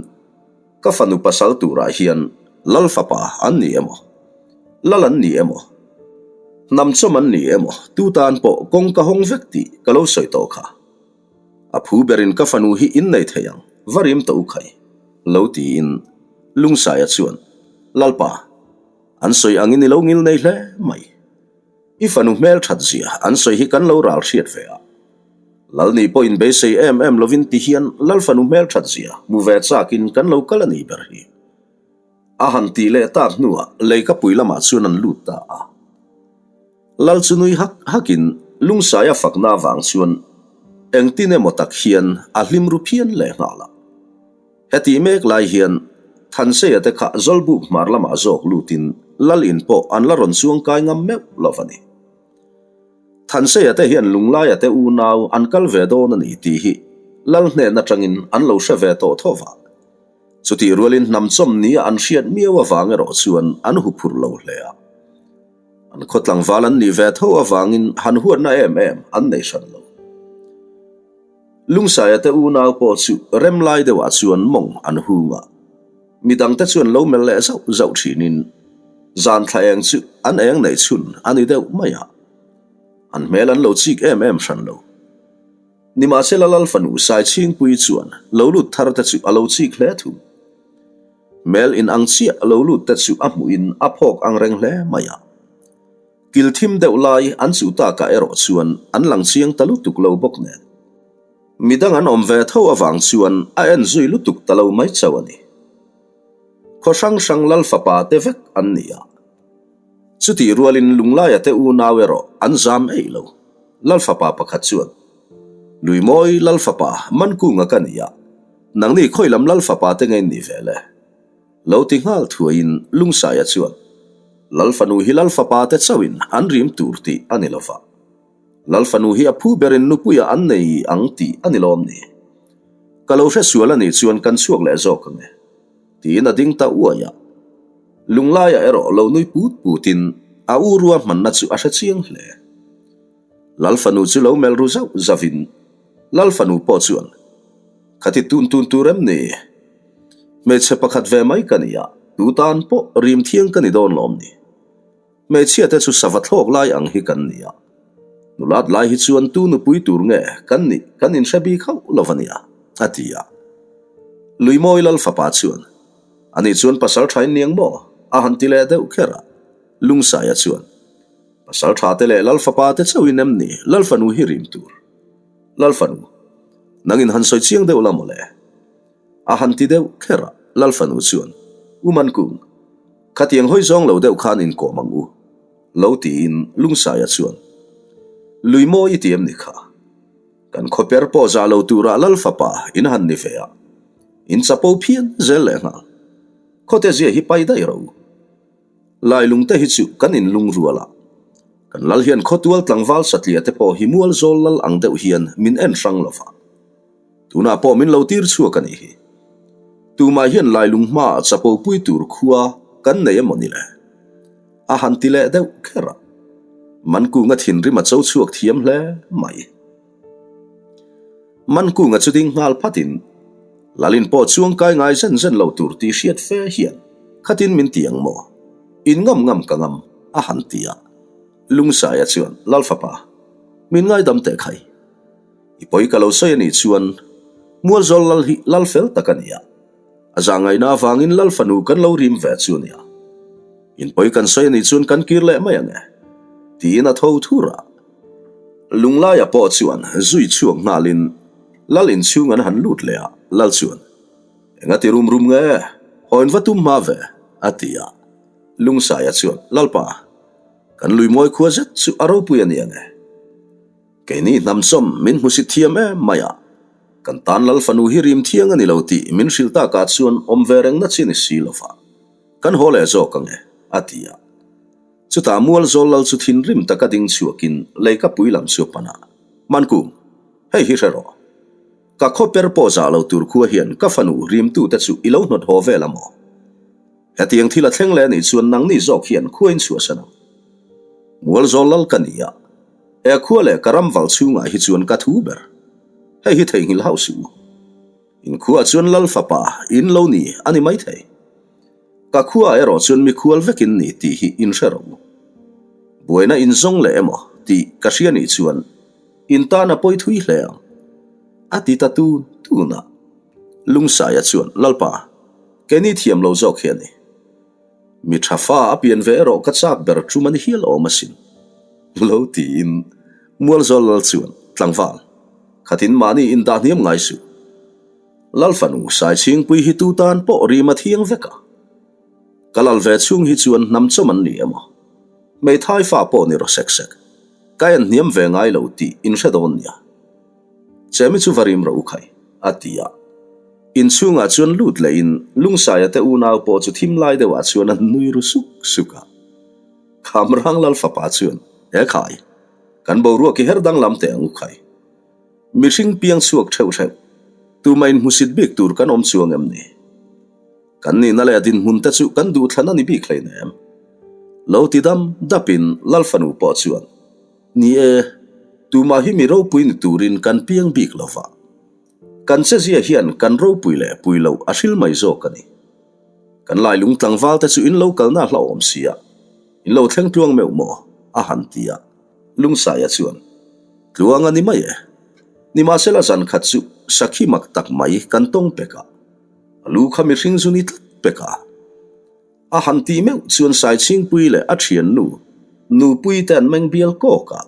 Ka fanu pasal turah hian lal fapa an ni emaw? Lal an ni emaw? Hnamchawm an ni emaw? Tu tan pawh kawng ka hawng vek tih ka lo sawi tawh kha. A phu berin ka fanu hi in nei thei ang, va rim ta u khai, lo tiin Lungsaia chuan, Lalpa, an sawi angin i lo ngil nei hle mai. I fanu hmel that zia an sawi hi kan lo ral hriat ve a. Lal nih pawhin beisei em em lovin ti hian Lal fanu hmel that zia hmu ve chakin kan lo kal a nih ber hi. A han tih leh tak hnuah leikapui lamah chuan an lut ta a. Lal chu nui hak hakin Lungsaia fakna avang chuan engtin emaw tak hian a hlim ru phian leh nghal a. Hetih mek lai hian Thanseia te kha Zawlbuk hmar lamah zawk lutin Lal in pawh an la rawn chuang kai ngam meuh lo a ni. Thanseia te hian Lunglaia te unau an kal ve dawn a ni tih hi Lal hnen atangin an lo hre ve tawh tho va. Chutih rualin hnamchawm nia an hriat miau avang erawh chuan an huphurh lo hle a. An khaw tlangval an nih ve tho avangin han huatna em em an nei hran lo. Lungsaia te unau pawh chu rem lai deuhah chuan mawng an hung a, midangte chuan lo melh leh zauh zauh thinin zan thla eng chu an eng neih chhun a ni deuh mai a, an hmel an lo chik em em hran lo. Nimahsela Lalfanu Saichhingpuii chuan lo lut thar te chu a lo chik hle thung. Hmel in ang chiah lo lut te chu a hmuhin a phawk ang reng hle mai a. Kil thim deuh lai an chuh takah erawh chuan an lang chiang ta lutuk lo bawk nen. Midang an awm ve tho avang chuan a en zui lutuk ta lo mai chauh a ni. Khaw hrang hrang lal fapa te vek an ni a. Chutih rualin Lunglaia te unau erawh an zam eih lo. Lal fapa pakhat chuan, Luimawi lal fapa Mankunga ka ni a. Nangni khawi lam lal fapa te ngei ni ve le? Lo ti nghal thuaiin Lungsaia chuan, Lal fanu hi lal fapa te chauhin an rim tur tih a ni lova. Lal fanu hi a phu berin nupuia an nei ang tih a ni lawm ni? Ka lo hre sual a nih chuan kan chhuak leh zawk ang e. Tiin a ding ta uai a. Lunglaia erawh lo nui put putin a u ruahmanna chu a hre chiang hle. Lal fanu chu lo melh ru zauh zauhin Lal fanu pawh chuan, Ka ti tun tun tur em ni? Hmeichhe pakhat ve mai ka ni a, tu tan pawh rim thiang ka ni dawn lawm ni? Hmeichhia te chu sava thlawk lai ang hi kan ni a, nulat lai hi chuan tu nupui tur nge kan nih kan inhre bik hauh lo a nia, a ti a. Luimawi Lal fapa chuan, Ani chuan pasal thain niang maw? a han ti leh deuh kher a. Lungsaia chuan, Pasal tha te leh Lal fapa te chauhin em ni Lal fanu hi rim tur? Lal fanu, nangin han sawi chiang deuh la mawle. A han ti deuh kher a, Lal fanu chuan, U Mankung, khatiang hawi zawng lo deuh khan inkawm ang u, lo tiin Lungsaia chuan, Lui mawi i ti em ni kha? Kan khawper pawh zah lo turah Lal fapa in han ni ve a, in chapo phian zel lehnghal. Khawte zia hi pai daih ro. Lailung te hi chu kan inlung rual a, kan lal hian khawtual tlangval satliah te pawh hi mual zawl lal ang deuh hian min en hrang lo va. Tunah pawh min lo tir chhuak a nih hi. Tumah hian lailung hmaah chapo pui tur khua kan nei emaw ni le? A han ti leh deuh kher a. Mankunga thinrim a cho chhuak thiam hle mai. Mankunga chu ding nghal phatin, Lalin pawh chuang kai ngai zen zen lo tur tih hriat fe hian khatin min ti ang maw? In ngam ngam ka ngam, a han ti a. Lungsaia chuan, Lalfapa, min ngaidam teh khai. I pawi ka lo sawi a nih chuan Mualzawl lal hi lal fel tak a ni a. A zahngaihna avangin lal fanu kan lo rim ve chu a nia. In pawi kan sawi a nih chuan kan kir leh mai ang e, tiin a tho thur a. Lunglaia pawh chuan zui chhuak nghalin lal inchhung an han lut leh a, lal chuan, Enga ti rum rum nge? Haw in va tum hma ve, a ti a. Lungsaia chuan, Lalpa, kan Luimawi khua zet chu a ropui a ni ang e. Keini hnamchawm min hmusit thiam em mai a, kan tan Lal fanu hi rim thiang a ni lo tih min hrilh takah chuan awm ve rengna chi ni si lova, kan haw leh zawk ang e, a ti a. Chutah Mualzawl Lal chu thinrim taka ding chhuakin leikapui lam chu a pan a, Mankung, hei hi hre rawh. Ka khawper pawh zah lo tur khua hian ka fanu rimtute chu i lo hnawt haw vel a maw? Hetiang thil a thleng leh anih chuan nangni zawk hian khua in chhuahsan ang. Mualzawl Lal ka ni a, he khua leh ka ram val chhungah hi chuan ka thu ber. Hei hi theihnghilh hauh suh u. In khuaah chuan Lal fapa in lo ni a ni maithei. Ka khuaah erawh chuan mikhual vek in ni tih hi in hre rawh u. Buaina in zawng leh emaw tih ka hria nih chuan in tan a pawi thui hle ang. A ti ta tun tun a. Lungsaia chuan, Lalpa, keini thiam lo zawk hi a ni. Mi tha fa a pian ve erawh ka chak ber tum a ni hial awm asin. Lo tiin Mualzawl Lal chuan, Tlangval, khatin mahni indah hniam ngai suh. Lal fanu Saichhingpui hi tu tan pawh rim a thiang vek a. Ka lal ve chhung hi chuan hnam chawm an ni emaw, hmeithai fa pawh ni rawh sek sek, ka en hniam ve ngai lo tih in hre dawn nia. Chemi chu va rim rawh u khai, a ti a. Inchhungah chuan lut lehin Lungsaia te unau pawh chu thim lai deuhah chuan an nui ru suk suk a. Khamrang Lal fapa chuan, He khai, kan boruak i her danglam teh ang u khai. Mihring piang chhuak theuh theuh, tumah inhmusit bik tur kan awm chuang em ni? Kan nihna leh dinhmun te chu kan duhthlan a ni bik hleinem. Lo ti dam dapin Lal fanu pawh chuan, Ni e, tumah hi mi ropui ni turin kan piang bik lo va. Kan chezia hian kan ropui leh pui loh a hril mai zawk a ni. Kan lailung tlangval te chu in lo kalna hlauhawm si a, in lo thleng tluang meuh maw? a han ti a. Lungsaia chuan, Tluang a ni mai e. Nimahsela zan khat chu sakhi mak tak mai kan tawng pek a, a lu kha mihring zu ni tlat pek a. A han tih meuh chuan Saichhingpui leh a thiannu Nupui te an meng bial kawk a,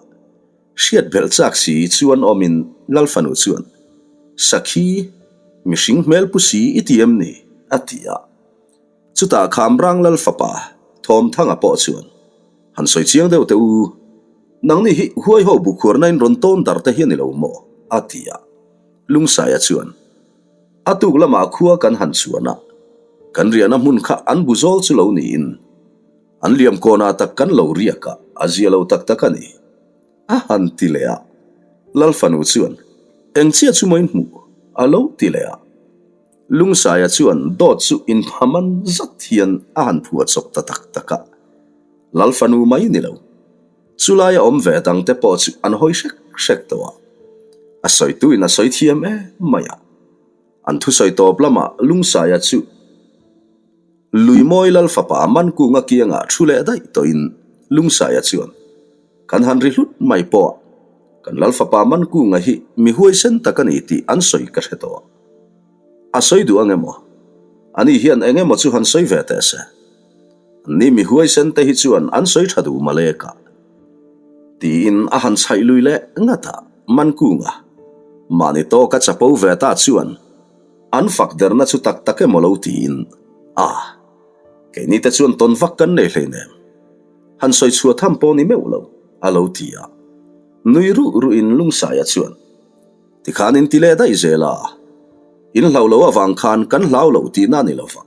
hriat belh chak si chuan awmin Lalfanu chuan, Sakhi, mihring hmel pu si i ti em ni? a ti a. Chutah Khamrang Lalfapa Thawmthanga pawh chuan, Han sawi chiang deuh teh u, nangni hi huaiho bukhuarna in rawn tawn dar te hi a ni lo maw? a ti a. Lungsaia chuan, A tuk lamah khua kan han chuan a, kan riahna hmun kha an bu zawl chu lo niin an liam kawnah tak kan lo riak a, a zia lo tak tak a ni. A han ti leh a, Lal fanu chuan, Eng chiah chu maw in hmuh? a lo ti leh a. Lungsaia chuan dawt chu inphaman zat hian a han phuah chawp ta tak tak a, Lal fanu mai ni lo. Chulaia awm ve dangte pawh chu an hawi hrek hrek tawh a, a sawituin a sawi thiam em mai a. An thusawi tawp lamah Lungsaia chu Luimawi Lal fapa Mankunga kiangah thu leh daih tawhin Lungsaia chuan, Kan han ri hlut mai pawh a, kan Lal fapa Mankunga hi mi huaisen tak a ni tih an sawi ka hre tawh a. A sawi duh ang emaw? Ani hian eng emaw chu han sawi ve teh se. Ni mi huaisen te hi chuan an sawi tha duh malek a. Tiin a han chhaih lui leh ngat a, Mankunga, mahni tawka chapo ve ta chuan an fak derna chu tak tak emaw lo tiin, A, keini te chuan tawn vak kan nei hleinem, han sawi chhuah tham pawh ni meuh lo, a lo ti a. Nui ruh ruhin Lungsaia chuan, Tikhan in ti leh daih zel a, in hlau lo avang khan kan hlau lo tihna a ni lova.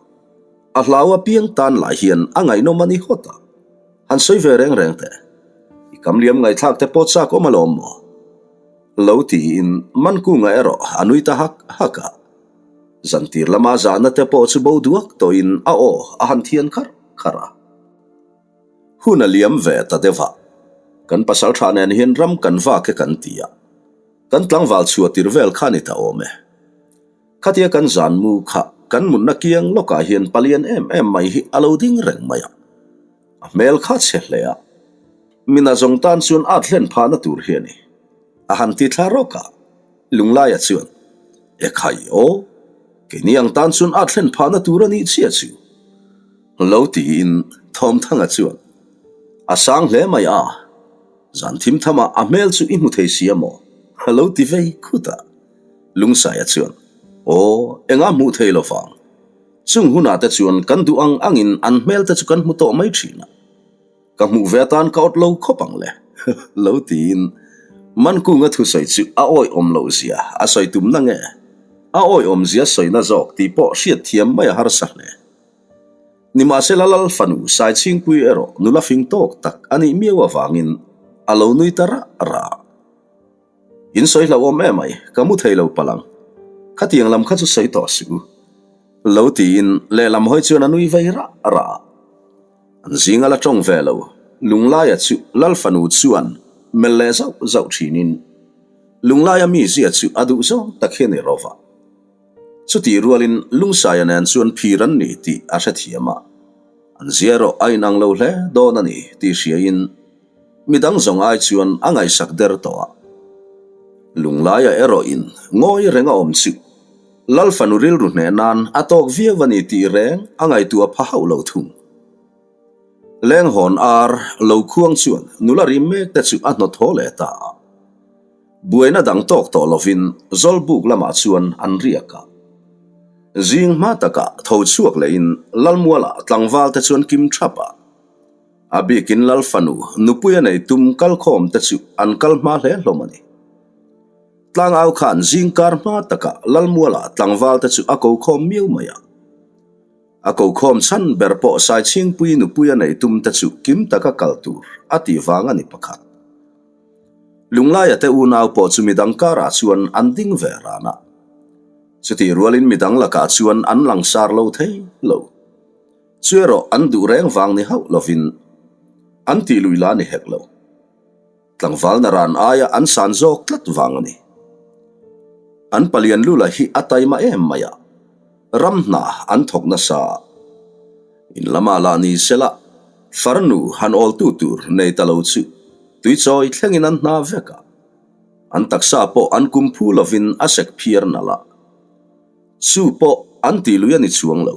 A hlau apiang tan lah hian a ngaihnawm a ni hawt a, han sawi ve reng reng teh. I kam liam ngaihthlak te pawh chak awm alawm maw? Lo tiin Mankunga erawh a nui ta hak hak a. Zantir lama zahna te pawh chu bo duak tawhin a aw a han thian kharh kharh a. Hun a liam ve ta deuh a, kan pasal tha nen hian ram kan vak e kan ti a, kan tlangval chhuah tir vel kha a ni ta awm e. Khatia kan zan mu kha kan mutna kiang lawkah hian palian em em mai hi a lo ding reng mai a, a hmel kha chhe hle a, mina zawng tan chuan at hlen phahna tur hi a ni. A han ti thla rawk a, Lunglaia chuan, E khai aw, keini ang tan chuan at hlen phahna tur a nih chiah chu. Lo tiin Thawmthanga chuan, A sang hle mai a, zan thim thamah a hmel chu i hmu thei si a maw? A lo ti vei khut a. Lungsaia chuan, Aw, engah hmuh thei lo vang. Chung hunah te chuan kan duh ang angin an hmel te chu kan hmu tawh mai thin a. Ka hmuh ve atan ka awt lo khawp ang le, lo tiin Mankunga thusawi chu a awihawm loh zia a sawi tum na nge? A awihawm zia sawina zawk tih pawh hriatthiam mai a harsa hle. Nimahsela Lal fanu Saichhingpui erawh nula fing tawk tak a nih miau avangin a lo nui ta rah rah. In sawi hlauhawm em mai, ka mu thei lo palh ang. Khatiang lam kha chu sawi tawh suh u. Lo tiin lehlam hawi chuan a nui vei rah rah a. An zinga la tawng ve lo, Lunglaia chu Lal fanu chuan melh leh zauh zauh thinin Lunglaia mizia chu a duh zawng tak hi a ni ro va. Chutih rualin Lungsaia nen chuan phir an ni tih a hrethiam a, an zia erawh a inang lo hle dawn a ni tih hriain midang zawng ai chuan a ngaihsak der tawh a. Lunglaia erawhin ngawi reng a awm chu Lal fanu rilru hneh nan a tawk viau a ni tih reng a ngaihtuah pha hauh lo thung. Lenghawn ar lo khuang chuan nula rim mek te chu a hnawt haw leh ta a. Buaina dang tawk tawh lovin Zawlbuk lamah chuan an riak a. Zing hma takah tho chhuak lehin Lalmualah tlangval te chuan kim thap a. A bikin Lal fanu nupui a nei tum kalkhawm te chu an kal hma hle hlawm a ni. Tlangau khan zing kar hma takah Lalmualah tlangval te chu a ko khawm miau mai a. A ko khawm chhan ber pawh Saichhingpui nupui a nei tum te chu kim taka kal tur a tih vang a ni pakhat. Lunglaia te unau pawh chu midang karah chuan an ding ve ran a. Chutih rualin midang lakah chuan an langsar lo thei lo. Chu erawh an duh reng vang ni hauh lovin an tih lui la ni hek lo. Tlangval naran aia an san zawk tlat vang a ni. An palian lula hi a taima em mai a, ram hna an thawk nasa a. In lamah lah ni sela, farnu han awltu tur nei ta lo chu tuichawi thlengin an hna vek a. An taksa pawh an kum phu lovin a sek phiar nalh a. Chu pawh an tih lui a ni chuang lo.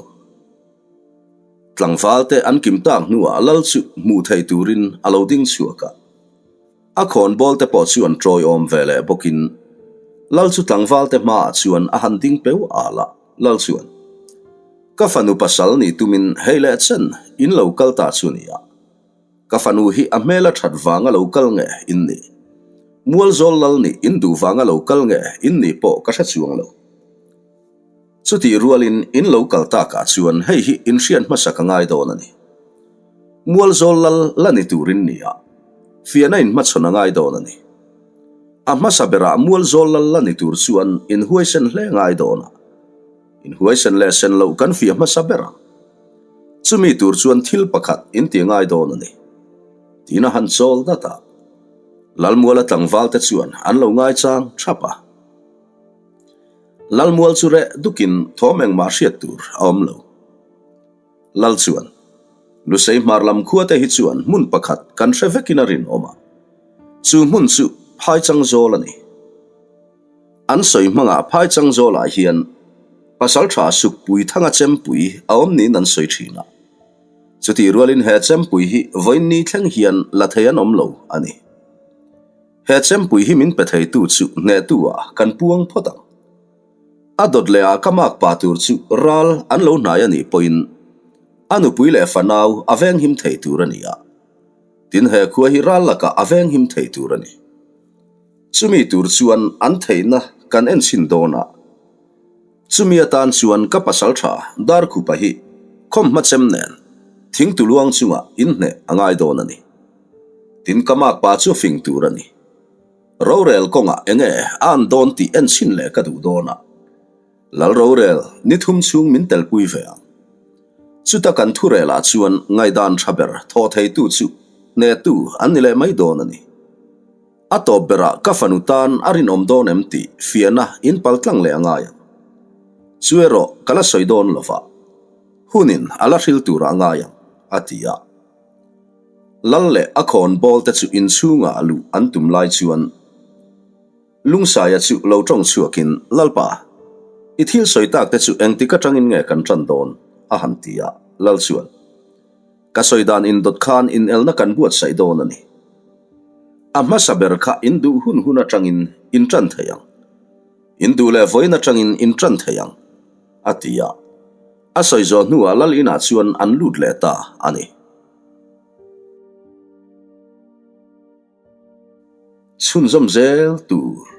Tlangval te an kim tak hnuah lal chu hmuh theih turin a lo ding chhuak a. A khawnbawl te pawh chu an tawiawm ve leh bawkin Lal chu tlangval te hmaah chuan a han ding peu al a, Lal chuan, Ka fanu pasal nih tumin hei leh chen in lo kal ta chu nia. Ka fanu hi a hmel a that vanga lo kal nge in nih? Mualzawl Lal nih in duh vanga lo kal nge in nih pawh ka hre chuang lo. Chutih rualin in lo kal takah chuan hei hi in hriat hmasa ka ngai dawn a ni. Mualzawl lal la ni turin ni a, fiahna in hmachhawn a ngai dawn a ni. A hmasa berah mualzawl lal la ni tur chuan in huaisen hle ngai dawn a, in huaisen leh sen loh kan fiah hmasa ber ang. Chumi tur chuan thil pakhat in ti ngai dawn a ni. Tiin a han chawl dat a, Lalmuala tlangval te chuan an lo ngaichang thap a. Lalmual chu reh dukin thawm engmah hriat tur a awm lo. Lal chuan, Lusei hmar lam khuate hi chuan hmun pakhat kan hre vekin a rinawm a, chu hmun chu Phaichang Zawl a ni. An sawi hmangah Phaichang Zawlah hian Pasaltha Sukpui Thanga Chempui a awm niin an sawi thin a. Chutih rualin he Chempui hi vawiin thleng hian la thei an awm lo a ni. He chempui hi min pe theitu chu hnehtu ah kan puang phawt ang. A dawt leh ah ka mak pa tur chu ral an lo hnai a nih pawhin a nupui leh fanau a venghim thei tur a ni a. Tin he khua hi ral lakah a venghim thei tur a ni. Chumi tur chuan an theihna kan enchhin dawn a. Chumi atan chuan ka pasal tha Darkhupa hi khawmhma chem nen thingtuluang chungah inhneh a ngai dawn a ni. Tin ka mak pa chu fing tur a ni. Rorel kawngah enge a an dawn tih en chhin leh ka duh dawn a. Lal rorel ni thum chhung min telpui ve ang. Chuta kan thurelah chuan ngaihdan tha ber thawh theitu chu hnehtu an ni leh mai dawn a ni. A tawp berah ka fanu tan a rinawm dawn em tih fiahna in pal tlang leh a ngai ang. Chu erawh ka la sawi dawn lova, hunin a la hril turah a ngai ang, a ti a. Lal leh a khawn bawl te chu inchhungah a luh an tum lai chuan Lungsaia chu lo tawng chhuakin, Lalpa, i thil sawi tak te chu engtik atangin nge kan tan dawn? a han ti a. Lal chuan, Ka sawi dan indawt khan inelna kan buatsaih dawn a ni. A hmasa ber kha in duh hun hun atangin in tan thei ang. In duh leh vawiin atangin in tan thei ang, a ti a. A sawi zawh hnuah lal inah chuan an lut leh ta a ni. Chhunzawm zel tur.